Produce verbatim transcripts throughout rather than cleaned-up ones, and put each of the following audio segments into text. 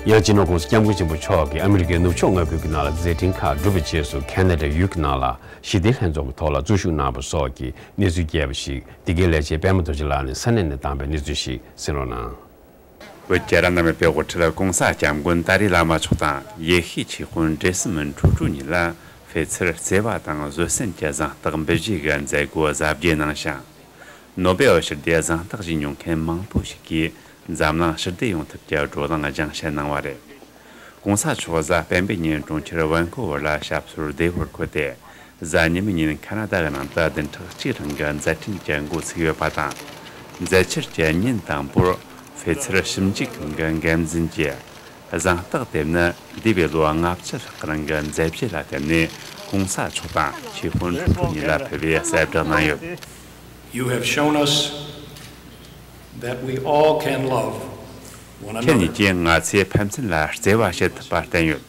ཡང་སྤྱི་ནོར་༸གོང་ས་༸སྐྱབས་མགོན་ཆེན་པོ་མཆོག་གིས་ཨ་མི་རི་ཀའི་ནུབ་ཕྱོགས་མངའ་ཁུལ་གྱི་ནང་ལ་མཛད་འཕྲིན་ཁག་བསྒྲུབས་པའི་རྗེས་སུ་ཁེ་ན་ཌ་ཡུལ་གྱི་ནང་ལ་ཞི་བདེ་ལྷན་ཚོགས་ཀྱི་ཐོག་ལ་གཙོ་ཤུགས་གནང་བ་སོགས་ཀྱི་གནས་ཚུལ་རྒྱས་པ་ཞིག་འདི་གའི་ལས་བྱེད་པད་མ་རྡོ་རྗེ་ལགས་ནས་ས་གནས་ནས་བཏང་པའི་གནས་ཚུལ་ཞིག་གསན་རོགས་གནང་། བོད་ཀྱི་རབ་གནས་མི་དཔེ་དབུ་ཁྲིད་༸གོང་ས་༸སྐྱབས་མགོན་ཏཱ་ལའི་བླ་མ་མཆོག་དང་ཡེ་ཤུའི་ཆོས་དཔོན་ཌེ་སི་མོན་ཊུ་ཊུ་གཉིས་ལ་ཕེབས་འཚར་བརྩེ་བ་དང་བཟོད་བསྲན་གྱི་གཟེངས་རྟགས་འབུལ་བཞེས་ཀྱི་མཛད་སྒོ་གཟབ་རྒྱས་གནང་ཞིང་། ནོ་བེལ་ཞི་བདེའི་གཟེངས་རྟགས་བཞེས་མྱོང་མཁན་མང་པོ་ཞིག་གིས་འཛམ་གླིང་ཞི་བདེ་ཡོང་ཐབས་ཀྱི་བགྲོ་གླེང་སྦྱང་བཤད་གནང་བ་རེད། ༸གོང་ས་མཆོག་གཟའ་སྤེན་པའི་ཉིན་གྲོང་ཁྱེར་ཝན་ཀོ་ཝར་ལ་ཞབས་སོར་བདེ་བར་འཁོད་དེ། གཟའ་ཉི་མའི་ཉིན་ཁ་ན་ཌ་གི་ནང་དུ་བདུན་ཕྲག་གཅིག་རིང་གི་མཛད་འཕྲིན་གྱི་འགོ་ཚུགས་ཡོད་པ་དང་། མཛད་འཆར་གྱི་ཉིན་དང་པོར་ཕེབས་འཚར་ཞིབ་འཇུག་ཁང་གི་འགན་འཛིན་གྱིས། གཟེངས་རྟགས་དེ་ནི་འདས་པའི་ལོ་ལྔ་བཅུ་ལྷག་རིང་གི་མཛད་རྗེས་ལ་བརྟེན་ནས་༸གོང་ས་མཆོག་དང་ཆོས་དཔོན་ཊུ་ཊུ་གཉིས་ལ་ཕུལ་བའི་གསལ་བསྒྲགས་གནང་ཡོད། You have shown us that we all can love one another. ཁྱེད་གཉིས་ཀྱིས་ང་ཚོས་ཕན་ཚུན་ལ་བརྩེ་བ་བྱེད་ཐུབ་པ་བསྟན་ཡོད།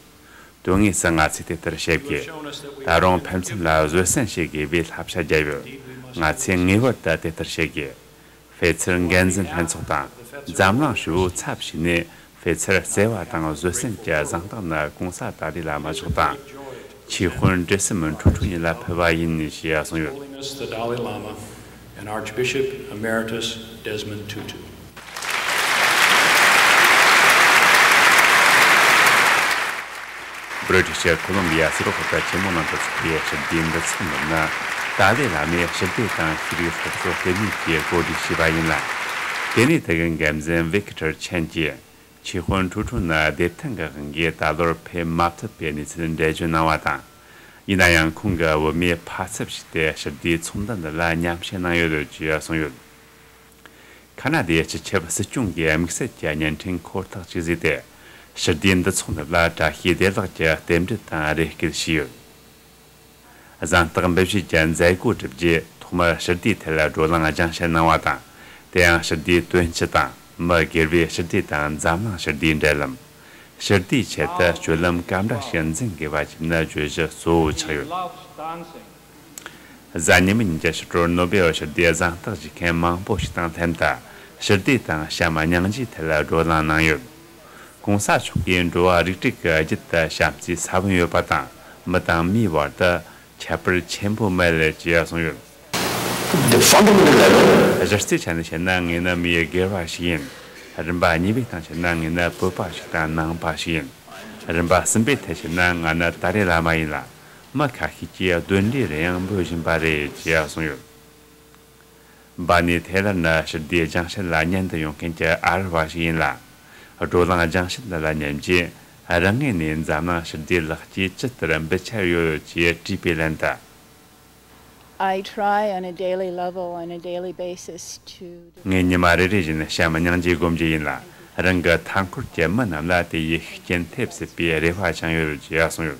དོན་དངོས་སུ་ང་ཚོས་དེ་ལྟར་བྱེད་དགོས། ད་རུང་ཕན་ཚུན་ལ་བཟོད་བསྲན་བྱེད་དགོས་པའི་བསླབ་བྱ་བརྒྱབ་ཡོད། ང་ཚོས་ངེས་པར་དུ་དེ་ལྟར་བྱེད་དགོས། ཕེབས་འཚར་འགན་འཛིན་ལྷན་ཚོགས་དང་འཛམ་གླིང་ཧྲིལ་བོའི་ཚབ་བྱས་ནས་ཕེབས་འཚར་བརྩེ་བ་དང་བཟོད་བསྲན་གྱི་གཟེངས་རྟགས་ནི་༸གོང་ས་ཏཱ་ལའི་བླ་མ་མཆོག་དང་། ཆོས་དཔོན་ཌེ་སི་མོན་ཊུ་ཊུ་གཉིས་ལ་ཕུལ་བ་ཡིན་ཞེས་གསུངས་ཡོད། Holiness the Dalai Lama and Archbishop Emeritus Desmond Tutu. བྷི་རི་ཊི་ཤི་ཁོ་ལོམ་བི་ཡ་སི་རོ་ཧོ་ཊལ་ཆེན་མོ་ནང་དུ་ཚོགས་པའི་ཞི་བདེའི་འདུ་ཚོགས་འདི་ནི་ཏཱ་ལའི་བླ་མས་ཞི་བདེ་དང་ཤེས་རིག་སློབ་གསོ་ལྟེ་གནས་ཀྱིས་གོ་སྒྲིག་བྱས་པ་ཡིན་ལ། ལྟེ་གནས་དེ་གི་འགན་འཛིན་ཝི་ཀི་ཊར་ཆན་གྱིས་ཆོས་དཔོན་ཊུ་ཊུ་ནི་བདེ་ཐང་གི་དབང་གིས་ད་ལོར་ཕེབས་མ་ཐུབ་པའི་གནས་ཚུལ་འགྲེལ་བརྗོད་གནང་བ་དང་། ཡིན་ན་ཡང་ཁོང་གི་བུད་མེད་ཕ་ཚབ་ཞིག་སྟེ་ཞི་བདེའི་ཚོགས་འདུ་འདི་ལ་མཉམ་ཞུགས་གནང་ཡོད་ཅེས་གསུངས་ཡོད། ཁ་ན་ཌའི་སྤྱི་ཁྱབ་སྲིད་སྐྱོང་གིས་དམིགས་བསལ་གྱི་བརྙན་འཕྲིན་འཁོར་ཐག་ཅིག་བཟོས་ཏེ། ཞི་བདེའི་འདུ་ཚོགས་འདི་ལ་བཀྲ་ཤིས་བདེ་ལེགས་ཀྱི་རྟེན་འབྲེལ་དང་རེ་སྐུལ་ཞུས་ཡོད། གཟེངས་རྟགས་འབུལ་བཞེས་ཀྱི་མཛད་སྒོ་གྲུབ་རྗེས་ཐོག་མར་ཞི་བདེའི་ཐད་ལ་བགྲོ་གླེང་སྦྱང་བཤད་གནང་བ་དང་། དེ་ཡང་ཞི་བདེའི་དོན་སྤྱི་དང་མི་སྒེར་བའི་ཞི་བདེ་དང་འཛམ་གླིང་ཞི་བདེའི་འབྲེལ་ལམ། ཞི་བདེའི་ཆེད་དུ་སྤྱོད་ལམ་ག་འདྲ་ཞིག་འཛིན་དགོས་པ་བཅས་ནི་བརྗོད་གཞི་གཙོ་བོ་ཆགས་ཡོད། གཟའ་ཉི་མའི་ཉིན་གྱི་ཕྱི་དྲོར་ནོ་བེལ་ཞི་བདེའི་གཟེངས་རྟགས་བཞེས་མཁན་མང་པོ་ཞིག་དང་ལྷན་དུ་ཞི་བདེ་དང་བྱམས་སྙིང་རྗེའི་ཐད་ལ་བགྲོ་གླེང་གནང་ཡོད། ༸གོང་ས་མཆོག་གིས་འགྲོ་བ་རིགས་དྲུག་གི་རྒྱུད་དུ་བྱམས་བརྩེའི་ས་བོན་ཡོད་པ་དང་མི་དང་མིའི་བར་དུ་ཁྱད་པར་ཆེན་པོ་མེད་ཅེས་གསུངས་ཡོད། The fundamental level. གཞི་རྩའི་ཆ་ནས་བཤད་ན་ངས་ནི་མིའི་སྒེར་བ་ཞིག་ཡིན། རིམ་པ་གཉིས་པའི་སྟེང་བཤད་ན་ངས་ནི་བོད་པ་ཞིག་དང་ནང་པ་ཞིག་ཡིན། རིམ་པ་གསུམ་པའི་ཐད་བཤད་ན་ང་ནི་ཏཱ་ལའི་བླ་མ་ཡིན་ལ། མི་ཁ་ཤས་ཀྱིས་གདོན་འདྲེ་རེ་ཡང་འབོད་བཞིན་པ་རེད་ཅེས་གསུངས་ཡོད། བྷ་ནི་ཐེ་ལར་ནི་ཞི་བདེའི་སྦྱང་བཤད་ལ་ཉན་དུ་ཡོང་མཁན་གྱི་ཨ་རི་བ་ཞིག་ཡིན་ལ། བགྲོ་གླེང་སྦྱང་བཤད་འདི་ལ་ཉན་རྗེས་རང་ངོས་ནས་འཛམ་གླིང་ཞི་བདེའི་ལེགས་སྐྱེས་ཇི་ལྟར་འབུལ་འཆར་ཡོད་ཅེས་དྲིས་པའི་ལན་དུ། I try on a daily level, on a daily basis to ངས་ཉི་མ་རེ་རེ་བཞིན་བྱམས་སྙིང་རྗེ་སྒོམ་རྒྱུ་ཡིན་ལ། རང་གི་མཐའ་འཁོར་གྱི་མི་རྣམས་ལ་དེ་ཡི་ཤུགས་རྐྱེན་ཐེབས་སྲིད་པའི་རེ་བ་བཅངས་ཡོད་ཅེས་གསུངས་ཡོད།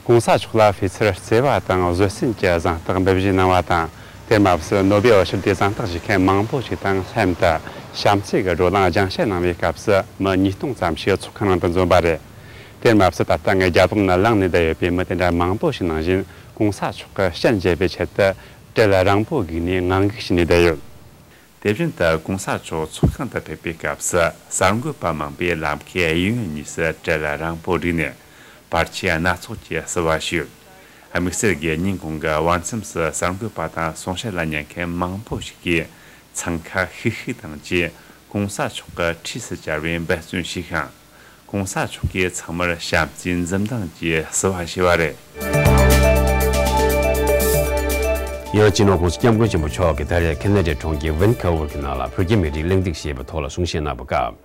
༸གོང་ས་མཆོག་ལ་ཕེབས་འཚར་བརྩེ་བ་དང་བཟོད་བསྲན་གྱི་གཟེངས་རྟགས་འབུལ་བཞེས་གནང་བ་དང་། དེར་མ་ཟད་ནོ་བེལ་ཞི་བདེའི་གཟེངས་རྟགས་བཞེས་མཁན་མང་པོ་ཞིག་དང་ལྷན་དུ་བྱམས་བརྩེ་གི་བགྲོ་གླེང་སྦྱང་བཤད་གནང་བའི་སྐབས་སུ་མི་ཉིས་སྟོང་ཙམ་ཞིག་ཚོགས་ཁང་ནང་དུ་འཛོམས་པ་རེད། དེར་མ་ཟད་ད་ལྟ་ངའི་རྒྱབ་ལོགས་ན་ལངས་ནས་བསྡད་ཡོད་པའི་མི་དེ་འདྲ་མང་པོ་ཞིག་ནང་བཞིན་༸གོང་ས་མཆོག་གི་སྤྱན་མཇལ་བའི་ཆེད་དུ་གྲལ་རིང་པོ་བརྒྱུགས་ནས་ངང་སྒུག་བྱས་ནས་བསྡད་ཡོད། དེ་བཞིན་དུ་༸གོང་ས་མཆོག་ཚོགས་ཁང་དུ་ཕེབས་པའི་སྐབས་སུ་གསར་འགོད་པ་མང་པོས་ལམ་ཁའི་གཡས་གཡོན་གཉིས་སུ་གྲལ་རིང་པོ་བསྒྲིགས་ནས་བར་ཆད་སྣ་ཚོགས་ཀྱིས་བསུ་བ་ཞུས། དམིགས་བསལ་གྱི་ཉིན་གུང་གི་བར་མཚམས་སུ་གསར་འགོད་པ་དང་གསུང་བཤད་ལ་ཉན་མཁན་མང་པོ་ཞིག་གིས་འཚང་ཁ་ཤིག་ཤིག་དང་བཅས་༸གོང་ས་མཆོག་གི་འཁྲིས་སུ་བཅར་བའི་འབད་བརྩོན་བྱས་ཤིང་།༸གོང་ས་མཆོག་གིས་ཚང་མར་བྱམས་བརྩེའི་འཛུམ་མདངས་ཀྱིས་བསུ་བ་ཞུས་པ་རེད། ཡང་སྤྱི་ནོར་༸གོང་ས་༸སྐྱབས་མགོན་ཆེན་པོ་མཆོག་གིས་ད་རེས་ཁེ་ན་ཌའི་གྲོང་ཁྱེར་ཝན་ཁ་ཝར་གྱི་ནང་ལ་བོད་རྒྱ་མི་རིགས་གླེང་སྟེགས་ཞེས་པའི་ཐོག་ལ་གསུང་བཤད་གནང་བའི་སྐབས།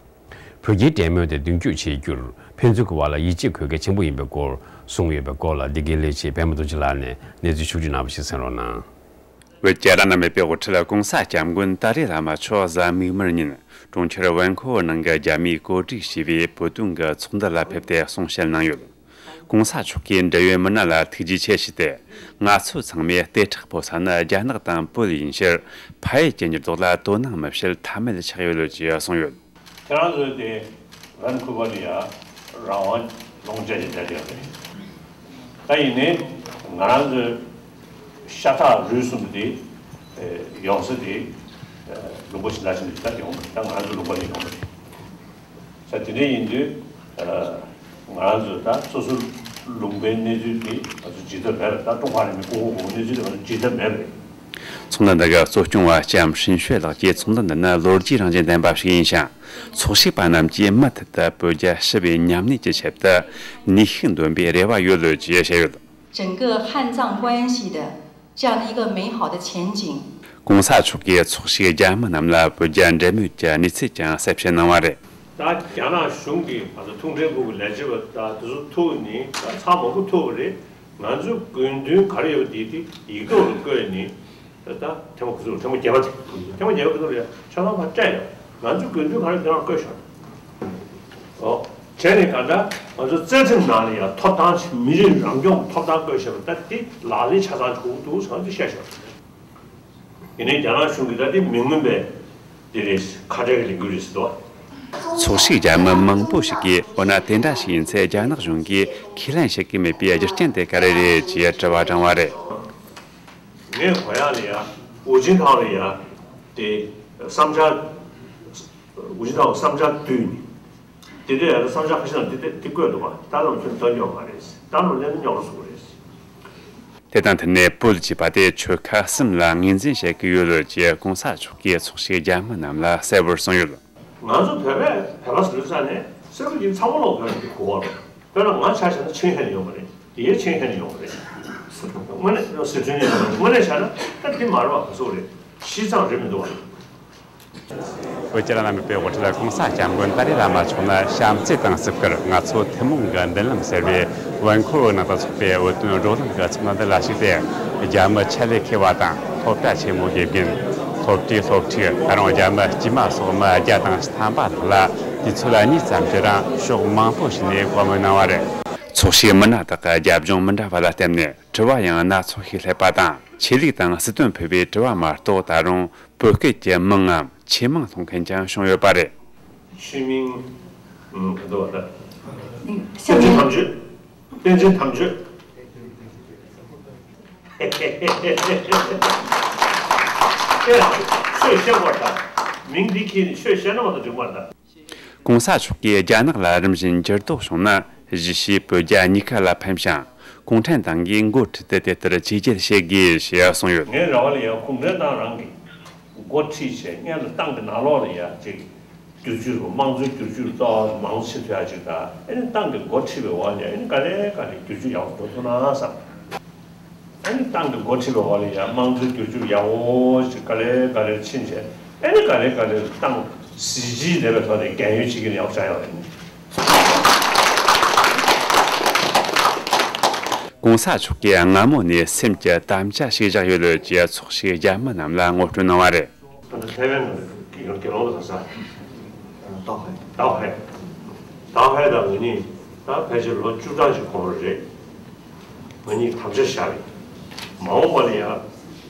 བོད་རྒྱའི་འབྲེལ་མོལ་དེ་མདུན་སྐྱོད་བྱེད་རྒྱུར་ཕན་ཚུན་གྱི་བར་ལ་ཡིད་ཆེས་དགོས་གལ་ཆེན་པོ་ཡིན་པའི་སྐོར་གསུངས་ཡོད་པའི་སྐོར་ལ་འདི་གའི་ལས་བྱེད་པད་མ་རྡོ་རྗེ་ལགས་ནས་གནས་ཚུལ་ཕྱོགས་བསྒྲིགས་གནང་བ་ཞིག་གསན་རོགས་གནང་། བོད་ཀྱི་རབ་གནས་མི་དཔེ་དབུ་ཁྲིད་༸གོང་ས་༸སྐྱབས་མགོན་ཏཱ་ལའི་བླ་མ་མཆོག་གཟའ་མིག་དམར་ཉིན་གྲོང་ཁྱེར་ཝན་ཁོ་ཝར་ནང་གི་རྒྱ་མིས་གོ་སྒྲིག་བྱས་པའི་བོད་དོན་གྱི་ཚོགས་འདུ་ལ་ཕེབས་ཏེ་གསུང་བཤད་གནང་ཡོད། ༸གོང་ས་མཆོག་གིས་འབྲེལ་ཡོད་མི་སྣ་ལ་ཐུགས་རྗེ་ཆེ་ཞུས་ཏེ། ང་ཚོ་ཚང་མས་ལྟེ་ཁྲག་ཕོ་ས་ནི་རྒྱ་ནག་དང་བོད་ཡིན་ཕྱིར། ཕ་ཡུལ་གྱི་འགྱུར་ལྡོག་ལ་དོ་སྣང་མི་བྱེད་ཐབས་མེད་ཆགས་ཡོད་ཅེས་གསུངས་ཡོད། ཁྱེད་རང་ཚོས་དེ་ཝན་ཁུ་ཝར་ལ་ཡ་རང་དབང་ལུང་བསྟན་ཞིག་བསྡད་ཡོད་རེད། ད་ཡིན་ནའི་ང་རང་ཚོའི་ཤ་ཁྲག་རུས་གསུམ་དེ་ཡོང་ས་དེ་ལུང་པ་ཞིག་ལ་ཕྱིན་ནས་ད་ཡོང་ད་ང་རང་ཚོའི་ལུང་པ་ནས་ཡོང་གི་རེད། ས་དེ་འདྲ་ཡིན་དུས་ ང་རང་ཚོ་ད་སོ་སོ་ལུང་པའི་གནས་ཚུལ་དེ་ང་ཚོ་བརྗེད་ཐབས་མེད་པ། ད་ཀྲུང་ཧྭ་རིང་ལུགས་ཀྱི་གོང་འོག་གི་གནས་ཚུལ་དེ་ང་ཚོ་བརྗེད་ཐབས་མེད་པ་རེད། ཚོགས་འདུ་འདི་གའི་གཙོ་སྐྱོང་བ་ལྕམ་ཧྲིན་ཤོས་ལགས་ཀྱིས། ཚོགས་འདུ་འདི་ནི་ལོ་རྒྱུས་རང་བཞིན་ལྡན་པ་ཞིག་ཡིན་ཞིང་། ཚོགས་ཞུགས་པ་རྣམས་ཀྱིས་མུ་མཐུད་དུ་བོད་རྒྱ་ཞི་བའི་མཉམ་གནས་ཀྱི་ཆེད་དུ་ནུས་ཤུགས་འདོན་པའི་རེ་བ་ཡོད་ལུགས་ཀྱིས་བཤད་ཡོད། 整个汉藏关系的这样的一个美好的前景。 གོང་ས་མཆོག་གིས་ཚོགས་ཞུགས་རྒྱ་མི་རྣམས་ལ་བོད་རྒྱ་འབྲེལ་མོལ་གྱི་གནས་ཚུལ་ཀྱང་གསལ་བཤད་གནང་བ་རེད། ད་རྒྱ་ནག་གཞུང་གིས་ང་ཚོ་ཐུགས་འཕྲད་ཁུལ་གྱི་ལས་བྱེད་པ་དང་དེ་ཚོ་ཐུག་ནས་ད་ཚར་མང་པོ་ཐུག་པ་རེད། ང་ཚོའི་དགོས་འདུན་ག་རེ་ཡོད་པ་དེ་དེ་ཡིག་ཐོག་ལ་བཀོད་ནས། ད་ཐེངས་མ་ག་ཚོད་རེད། ཐེངས་མ་བརྒྱད་པ་དེ། ཐེངས་མ་བརྒྱད་པ་ག་ཚོད་རེད། ཆ་ཚང་ཕར་སྤྲད་ཡོད། ང་ཚོའི་དགོས་འདུན་ག་རེ་དེ་རང་བཀོད་ཤོག་ཨོ། བྱས་ནས་གང་ལྟར་ང་ཚོ་རྩ་ཁྲིམས་ནང་ལ་ཡང་ཐོབ་ཐང་ཞིག་མི་རིགས་རང་སྐྱོང་གི་ཐོབ་ཐང་བཀོད་བཞག་པ་ད་དེ་ལག་ལེན་ཆ་ཚང་བྱུང་འདུག་ཟེར་ང་ཚོས་བཤད་བཞག་ཡིན་ནའི་རྒྱ་ནག་གཞུང་གིས་ད་དེ་མི་མངོན་པའི་དེ་རེད། ཁ་བྲལ་གྱི་ལས་འགུལ་རེད་ཟེར་འདུག་ཚོགས་ཞུགས་རྒྱ་མི་མང་པོ་ཞིག་གིས། འོ་ན་དེ་འདྲ་ཞིག་ཡིན་ཚེ་རྒྱ་ནག་གཞུང་གིས་ཁས་ལེན་བྱེད་ཀྱི་མེད་པའི་རྒྱུ་རྐྱེན་དེ་ག་རེ་རེད་ཅེས་དྲི་བ་དྲངས་བ་རེད། ངས་གོ་ཡག་ལ་ཡ་ཝུ་ཅིན་ཐའོ་ལ་ཡ་དེ་བསམ་འཆར། ཝུ་ཅིན་ཐའོ་བསམ་འཆར་བསྡུས་ནས། དེ་འདྲའི་ཡང་བསམ་འཆར་ཁ་ཤས་ནང་འདི་འདི་འདི་བཀོད་འདུག་པ། ད་ལམ་ཁྱོན་ལྟ་མྱོང་མ་རེད། ད་ལམ་ལན་རྙོག་རུ་སོང་རེད། དེ་དང་མཐུད་ནས་བོད་ཅེས་པ་དེ་ཆོལ་ཁ་གསུམ་ལ་ངོས་འཛིན་བྱེད་ཀྱི་ཡོད་ལུགས་ཀྱིས་གོང་ས་མཆོག་གིས་ཚོགས་ཞུགས་རྒྱ་མི་རྣམས་ལ་གསལ་བོར་གསུངས་ཡོད། ང་ཚོ་བོད་པས་བོད་པ་ཟེར་ས་ནས་སེ་ར་བྱེས་ཚང་མ་ལོག་བོད་ཀྱི་གོ་བ་རེད། དཔེར་ན་ང་ཆ་བཞག་ན་ཆིངས་ཡིག་ནས་ཡོང་བ་རེད། དེ་ཡས་ཆིངས་ཡིག་ནས་ཡོང་བ་རེད། དངོས་གནས་ཟེར་ཚུལ་ནས་དངོས་གནས་བྱས་ན་ད་འདི་མ་རེད་པ། ག་ཚོད་རེད། ཤི་ཙང་རེད་མི་འདུག་བ། བོད་ཀྱི་བླ་ན་མེད་པའི་དབུ་ཁྲིད་གོང་ས་སྐྱབས་མགོན་ཏཱ་ལའི་བླ་མ་མཆོག་ནི་བྱམས་བརྩེ་དང་བརྩི་བཀུར། ང་ཚོ་ཐུན་མོང་གི་མདུན་ལམ་ཟེར་བའི་ཝན་ཁོ་ཝར་ནང་དུ་འཚོགས་པའི་བོད་དོན་བགྲོ་གླེང་གི་ཚོགས་འདུ་འདི་ལ་ཞུགས་ཏེ། རྒྱ་མི་ཆེད་ལས་མཁས་པ་དང་སློབ་གྲྭ་ཆེན་མོའི་དགེ་རྒན། སློབ་གྲྭའི་སློབ་ཕྲུག་ད་རུང་རྒྱ་མི་དཀྱུས་མ་སོགས་མི་བརྒྱ་དང་ཐམ་པ་དག་ལ་དུས་ཚོད་གཉིས་ཙམ་གྱི་རིང་ཕྱོགས་མང་པོ་ཞིག་ནས་བཀའ་མོལ་གནང་བ་རེད། ཚོགས་ཞུགས་མི་སྣ་དག་གི་རྒྱབ་ལྗོངས་མི་འདྲ་བ་ལ་བརྟེན་ནས་དྲི་བ་ཡང་སྣ་ཚོགས་ཤིག་སླེབས་པ་དང་། ཆོས་ལུགས་དང་སྲིད་དོན་ཕུད་པའི་དྲི་བ་མ་གཏོགས། ད་རུང་བོད་སྐད་ཀྱི་མིང་ངམ་ཆོས་མིང་ཐོགས་མཁན་ཀྱང་བྱུང་ཡོད་པ་རེད། ཆོས་མིང་ཨ་ད་ད། 嗯， བསྟན་འཛིན་དམ་ཆོས། བསྟན་འཛིན་དམ་ཆོས། ཨེ། ཆོས་བཤད་པར་ད། མིང་འདི་ཁྱེར་ནས་ཆོས་བཤད་ན་མ་གཏོགས་འགྲིག་མ་རེད་ད། གོང་ས་མཆོག་གིས་རྒྱ་ནག་ལ་རིམ་བཞིན་འགྱུར་ལྡོག་བྱུང་ན། གཞིས་བྱེས་བོད་རྒྱ་གཉིས་ཀ་ལ་ཕན་ཞིང་། གུང་ཁྲན་ཏང་གིས་འགོ་ཁྲིད་དེ་དེ་ལྟར་བཅོས་སྒྱུར་བྱེད་དགོས་ཞེས་གསུངས་ཡོད། ངའི་རེ་བ་ལ་ཡང་གུང་ཁྲན་ཏང་རང་གིས་འགོ་ཁྲིད་བྱས། སྔོན་ལ་ཏང་གི་ནང་ལོགས་ལ་ཡང་ཅིག་བསྒྱུར་བཅོས་རུ། དམངས་གཙོའི་བསྒྱུར་བཅོས་རུ་གཙོ་བོ་མང་ཆེ་ཐུབ་ཡག་ཅིག་དང་། ཨ་ནི་ཏང་གི་འགོ་ཁྲིད་པའི་འོག་ནས་ཨ་ནི་ག་ལེ་ག་ལེ་བསྒྱུར་བཅོས་ཡག་པོ་འགྲོ་ཐུབ་ན་བསམ། ཨ་ནི་ཏང་གི་འགོ་ཁྲིད་པའི་འོག་ལ་ཡང་དམངས་གཙོའི་བསྒྱུར་བཅོས་ཡག་པོ་ཞིག་ག་ལེ་ག་ལེ་ཕྱིན་བྱས། ཨ་ནི་ག་ལེ་ག་ལེ་ཏང་གཟི་བརྗིད་ལྡན་པའི་ཐོག་ནས་རྒན་ཡོལ་བྱེད་ཀྱི་ཡག་པོ་ཆགས་ཡོང་རེད། གོང་ས་མཆོག་གིས་སྔ་མོ་ནས་སེམས་ཀྱི་དམ་བཅའ་ཞིག་བཞག་ཡོད་ལུགས་ཀྱི་ཚོགས་ཞུགས་རྒྱ་མི་རྣམས་ལ་ངོ་སྤྲོད་གནང་བ་རེད། ད་ལྟ་ཐའེ་ཝན་གྱི་དགེ་སློང་དང་ས། ཏའོ་ཧའེ། ཏའོ་ཧའེ། ཏའོ་ཧའེ་དང་ང་གཉིས་ད་ཕལ་ཆེར་ལོ་བཅུ་གྲངས་ཤིག་གོང་རེད། ང་གཉིས་དམ་བཅའ་བཞག་རེད། མ་འོངས་པ་ལ་ཡང་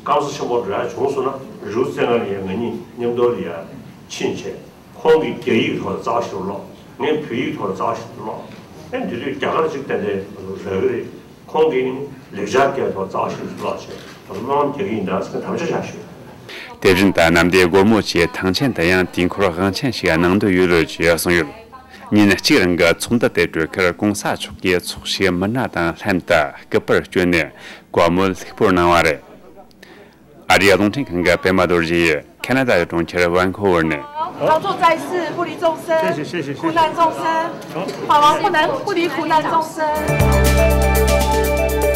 སྐམ་ས་ཆེན་པོ་འགྲོ་ཡག་བྱུང་སོང་ན། རི་བོ་རྩེ་ལྔ་ལ་ཡང་ང་གཉིས་མཉམ་དུ་ལ་ཡང་ཕྱིན་བྱས། ཁོང་གིས་རྒྱ་ཡིག་ཐོག་ལ་རྩ་བ་ཞིག་ཀློག་ངས་བོད་ཡིག་ཐོག་ལ་རྩ་བ་ཞིག་ཀློག་ཨེ་འདི་དུས་རྒྱ་གར་ཅིག་ཏན་ཏན་རག་གི་རེད། ཁོང་གིས་ལེགས་སྦྱར་སྐད་ཐོག་རྩ་བ་ཞིག་ཀློག་བྱས། ད་སྨོན་ལམ་རྒྱག་གི་ཡིན་ད་ཟེར་དམ་བཅའ་བཞག་ཞུས། དེ་བཞིན་དུ་གནམ་བདེ་སྒོ་མོ་ཆེའི་ཐང་ཆེན་དུ་ཡང་དུས་འཁོར་དབང་ཆེན་ཞིག་གནང་འདོད་ཡོད་ལུགས་ཀྱིས་གསུངས་ཡོད། ཉིན་གཅིག་རིང་གི་ཚོགས་འདུ་དེ་གྲོལ་ཁར་གོང་ས་མཆོག་གིས་ཚོགས་ཞུགས་མི་སྣ་དང་ལྷན་དུ་སྐུ་པར་བསྐྱོན་ནས་བཀའ་མོལ་ལྷུག་པོར་གནང་བ་རེད། ཨ་རིའི་རླུང་འཕྲིན་ཁང་གི་པད་མ་རྡོ་རྗེ་ཡིས་ཁ་ན་ཌ་ཡི་གྲོང་ཁྱེར་ཝན་ཁོ་ཝར་ནས། 常住在世，不离众生， 谢谢，谢谢，谢谢。 苦难众生， 法王不能不离苦难众生。